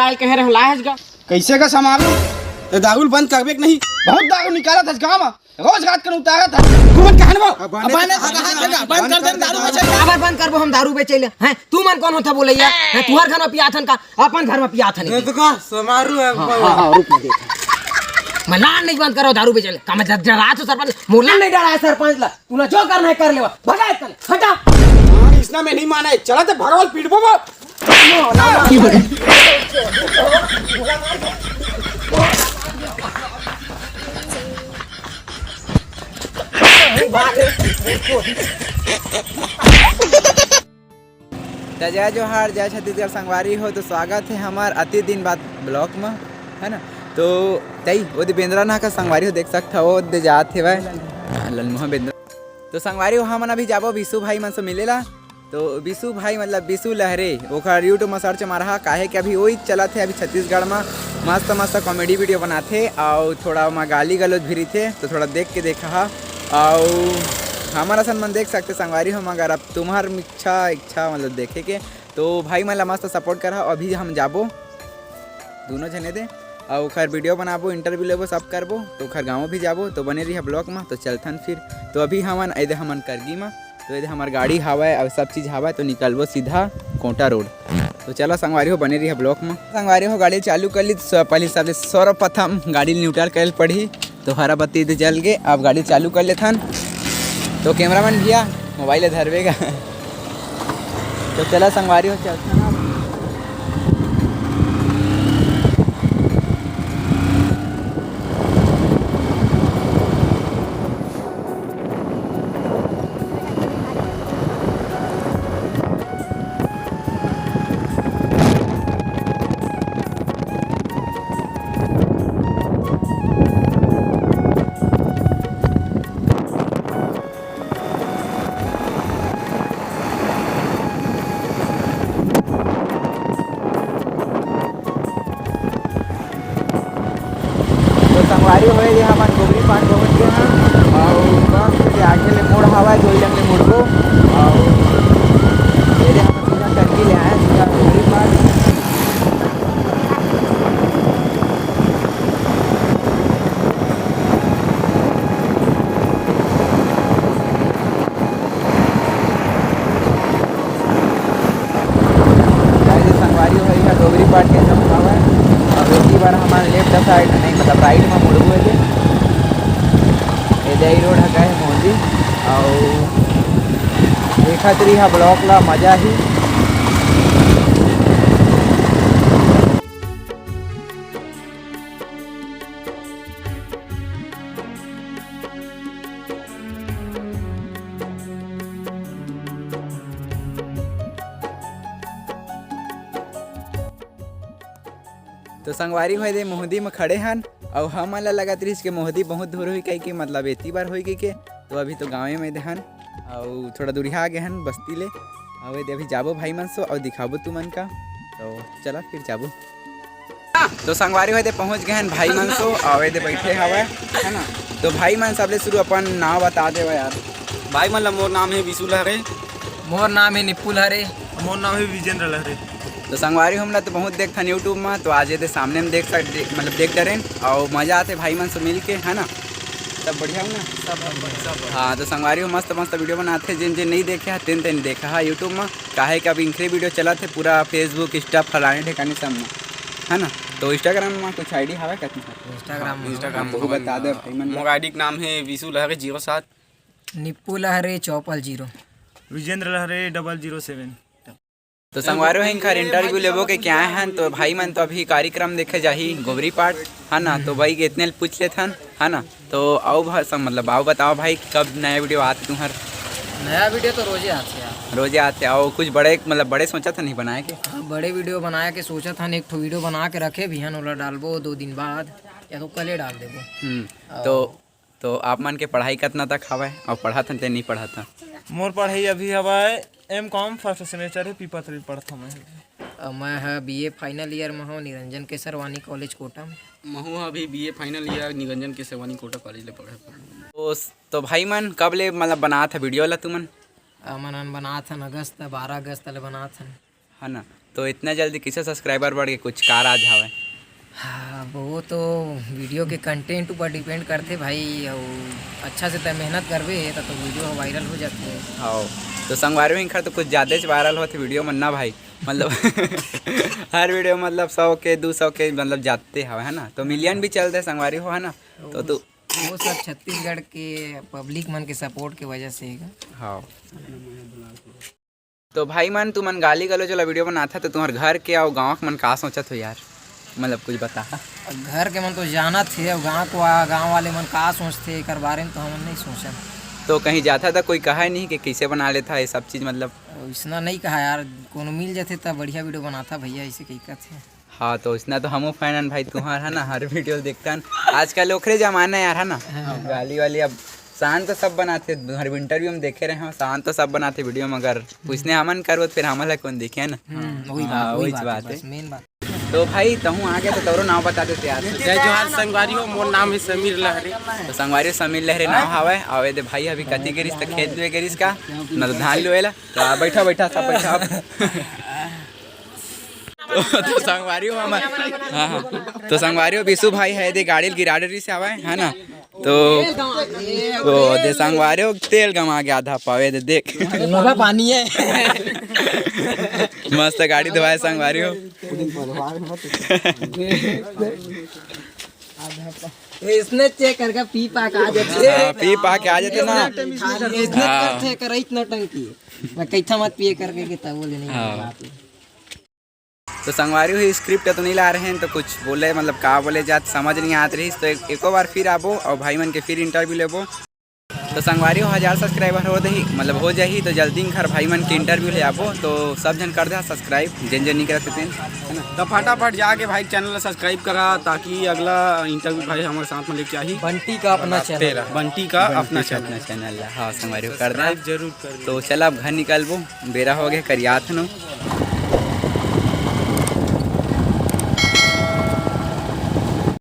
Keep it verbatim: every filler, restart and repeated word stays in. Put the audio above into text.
डाल के हे रह लायस गा। कइसे का संभालू? ये दारू ल बंद करबे कि नहीं? बहुत दारू निकालत हस गाँव म, रोज रात कन उतारत हस। तू मन कहन वो? अब बंद, बंद कर दे, दारू बेचे ल। काबर बंद करबो हम दारू बेचे ल? हैं, तू मन कोन होथा बोलइया? हैं, तुहर घर म पियाथन का? अपन घर म पियाथन। दे तो का, समारू है हाँ, भाई। हाँ, हाँ, रुक, मैं देख। मैं लान नहीं बंद करो दारू बेचे ल। का मैं जब डरा तो सरपंच, मोला नहीं डरा है सरपंच ला। तू ना जो करना है कर लेवा। भगा इतना, हटा। हाँ, इसना मैं नहीं माना है। चला ते भगवान पीटबो वो। त जय जोहार, जय छत्तीसगढ़ संगवारी हो। तो स्वागत है हमार अति दिन बाद ब्लॉग में, है ना। तो तई वो दे बेंदरा ना का संगवारी हो देख सकता हो, वो दे जात हेवय ललमुहा बेंदरा। तो संगवारी हो, हमन अभी जाबो बिसु भाई मन से मिले ला। तो बिसु भाई मतलब बिसु लहरे, ओकर YouTube में सर्च मारहा, काहे कि अभी वही चलत हे अभी छत्तीसगढ़ में, मस्त मस्त कॉमेडी वीडियो बनाथे और थोड़ा ओमा गाली गलौज भी रहिथे, तो थोड़ा देख के देखा हा। और हमर असन मन देख सकते संगवारी हो, मगर अब तुम्हार इच्छा, इच्छा मतलब देखे के, तो भाई मन ला मस्त सपोर्ट करहा। अभी हम जाबो दोनों झने दे, और ओखर वीडियो बनाबो, इंटरव्यू लेबो, सब करबो, तो ओखर गाँव भी जाबो। तो बने रहिहा ब्लॉग में। तो चलथन फिर। तो अभी हमन एदे हमन करगी में, तो एदे हमर गाड़ी हावय और सब चीज़ हावय, तो निकलबो सीधा कोटा रोड। तो चला संगवारी हो, बने रहिहा ब्लॉग में। संगवारी हो, गाड़ी चालू कर ली, तो पहले सबले सर्वप्रथम गाड़ी न्यूट्रल करे ल पड़ही। तो हरा बत्ती दे जल गे, अब गाड़ी चालू कर लेथन। तो कैमरामैन भैया मोबाइल धरवेगा। तो चला संगवारी हो, चलथन अब। तो संगवारी हो, ये हमन गोबरी पाट पहुंच गए हैं और बस ये आगे ले मोड़ हवा है, जोईलंग ले मुड़बो और ये हमन सीधा टंकी ले आए, सीधा गोबरी पाट। गाइस, संगवारी हो, ये डोगरी पार्क के जगह हवय। अब इसी बार हमारे लेफ्ट साइड नहीं, मतलब राइट में मुड़बो है। ये दे रोड हका है मोदी। और देखत रही हा ब्लॉग ला, मजा ही। तो संगवारी हो, एदे मोहदी में खड़े हन, अउ हमन ला लगत रहिस के मोहदी बहुत दूर होही कहिके, मतलब एती बार होही कहिके। तो अभी तो गाँवे में एदे हन, अउ थोड़ा दूरिहा आ गे हन बस्ती ले। अउ एदे अभी जाबो भाई मन सो, अउ दिखाबो तुमन का। तो चला फिर जाबो। तो संगवारी हो, एदे पहुँच गए हन भाई मन सो, अउ एदे बैठे हवय, है ना। तो भाई मन सबले शुरू अपन नाव बता देवा यार। भाई मन ला, मोर नाम है विशु लहरे। मोर नाम है निप्पू लहरे। मोर नाम है विजेंद्र लहरे। तो संगवारी हो, हमला तो बहुत देखथन YouTube में, तो आज एदे सामने में देख सक-, दे-, मतलब देख डरेन, अउ मजा आथे भाई मन से मिल के, है ना। सब बढ़िया हो ना? सब बढ़िया, सब बढ़िया। हाँ, तो संगवारी हो, मस्त मस्त वीडियो बनाथे, जिन जिन नहीं देखे हा, तेन तेन देखा हा YouTube में, काहे कि अब इनकरे वीडियो चलत हे पूरा Facebook, Insta, फलाने ठिकाने सब में, है ना। तो Instagram में कुछ ID हवे का तुम्हारा? Instagram में। Instagram तो में बता दे भाई मन। मोर ID के नाम है विशु लहरे जीरो सात। निप्पू लहरे चौपल जीरो। विजेंद्र लहरे डबल जीरो सेवन। तो संगवारी हो, इनकर इंटरव्यू लेबो के क्या है, तो भाई मन तो अभी कार्यक्रम देखे जाही गोबरी पाट, है ना। तो भाई के इतने पूछ लेथन, है ना। तो आओ भा-, सम-, मतलब आओ बताओ भाई, कब नया वीडियो आथे तुम्हार? नया वीडियो तो रोजे आथे यार। रोजे आथे। आओ कुछ बड़े, मतलब बड़े सोचा था नहीं बनाए के? हाँ, बड़े वीडियो बनाए के सोचा था, एक ठो वीडियो बना के रखे भी हन, ओला डालबो दो दिन बाद, या तो कले डाल देबो। हम्म, और तो तो आप मन के पढ़ाई कतना तक हवय अउ पढ़त हन ते नहीं पढ़त हन? मोर पढ़ाई अभी हवय M.Com first semester है, पीपत रे पढ़त हवं मैं। अ, मैं ह B A final year में हूँ निरंजन केसरवानी कॉलेज कोटा में। महू ह अभी B A final year Niranjan Kesarwani Kota college ले पढ़त हवं। तो, तो भाई मन कब ले मतलब बनात ह वीडियो ला तुमन? हमन हन बनात हन अगस्त, बारह अगस्त ले बनात हन। है ना। तो इतना जल्दी किसे सब्सक्राइबर बढ़ के कुछ का राज हवय? हाँ, वो तो वीडियो के कंटेंट ऊपर डिपेंड करथे भाई। अउ अच्छा से तैं मेहनत करबे त तो वीडियो ह वायरल हो जाथे। हाँ, तो संगवारी हो, इनकर तो कुछ ज्यादा वायरल होथे वीडियो मन ना भाई, मतलब हर वीडियो मतलब सौ के, दो सौ के मतलब जाते हवे, है ना? तो मिलियन भी चलथे संगवारी हो, है ना? तो तू वो सब छत्तीसगढ़ के पब्लिक मन के सपोर्ट के वजह से हेगा। हाँ। तो भाई मन, तुमन गाली गलौज वाला वीडियो बनाथा त तुम्हर घर के अउ गाँव के मन का सोचत हो यार? मतलब कुछ बता। घर के मन तो जानत हे, अउ गाँव को, गाँव वाले मन का सोचथे एकर बारे में तो हमन नहीं सोचन। तो कहीं जाथा त कोई कहा नहीं कि कैसे बना लेथा ये सब चीज, मतलब? इसना नहीं कहा यार, कोनो मिल जाथे त बढ़िया वीडियो बनाथा भैया, ऐसे कही कथे। हाँ, तो इसना तो हमू फैन हन भाई तुहार, है ना, हर वीडियो देखथन। आजकल ओखरे जमाना है यार, है ना? हाँ। गाली वाली। अब शांत तो सब बनाथे, हर इंटरव्यू में देखे रहे हो, शांत तो सब बनाथे वीडियो में, अगर पूछने हमन करबो तो फिर हमन ला कौन देखे, है ना? हम्म, वही हाँ, बात, वही वही बात है, बात है। बस मेन बात। तो भाई, तहूँ आगे तो तोरो नाम बता देते यार। जय जोहार संगवारी हो, मोर नाम है समीर लहरे। तो संगवारी हो, समीर लहरे नाम हवय। आवे दे भाई, अभी कति गिरिस त खेत लुए गिरिस का, ना तो धान लुएला। तो आ, बैठा बैठा सब बैठा। तो, तो संगवारी हो हमर, हाँ, हाँ। तो संगवारी हो, बिशु भाई है दे गाड़ी ल गिरा डरिस हवय, है ना? तो, तो दे संगवारी हो, तेल गमा के आधा पावे दे, देख। नोहा पानी है। मस्त गाड़ी धोवाए संगवारी हो। इसने चेक करके पी पा के आ जाथे। हाँ, पी पा के आ जाथे ना। इसने हाँ। करथे, करई इतना टंकी। मैं कैथा मत पिए करके के तब बोले नहीं हाँ। बात है। तो संगवारी हो, स्क्रिप्ट तो नहीं ला रहे हैं, तो कुछ बोले, मतलब का बोले जात समझ नहीं आत रही, तो एक, एको बार फिर आबो अउ भाई मन के फिर इंटरव्यू लेबो। तो संगवारी हो, हजार सब्सक्राइबर हो दही, मतलब हो जाही, तो जल्दी घर भाई मन के इंटरव्यू ले आबो। तो सब झन कर दे सब्सक्राइब, जेन जेन नहीं करत हे तेन, है ना? तो फटाफट जाके भाई चैनल ला सब्सक्राइब करा, ताकि अगला इंटरव्यू भाई हमारे साथ में लेके आही। बंटी का अपना चैनल। बंटी का बंटी अपना का चैनल। अपना चैनल ला, हाँ संगवारी हो, कर दे। सब्सक्राइब जरूर कर दे। तो चला अब घर निकलबो, बेरा हो गया, करियात हनो।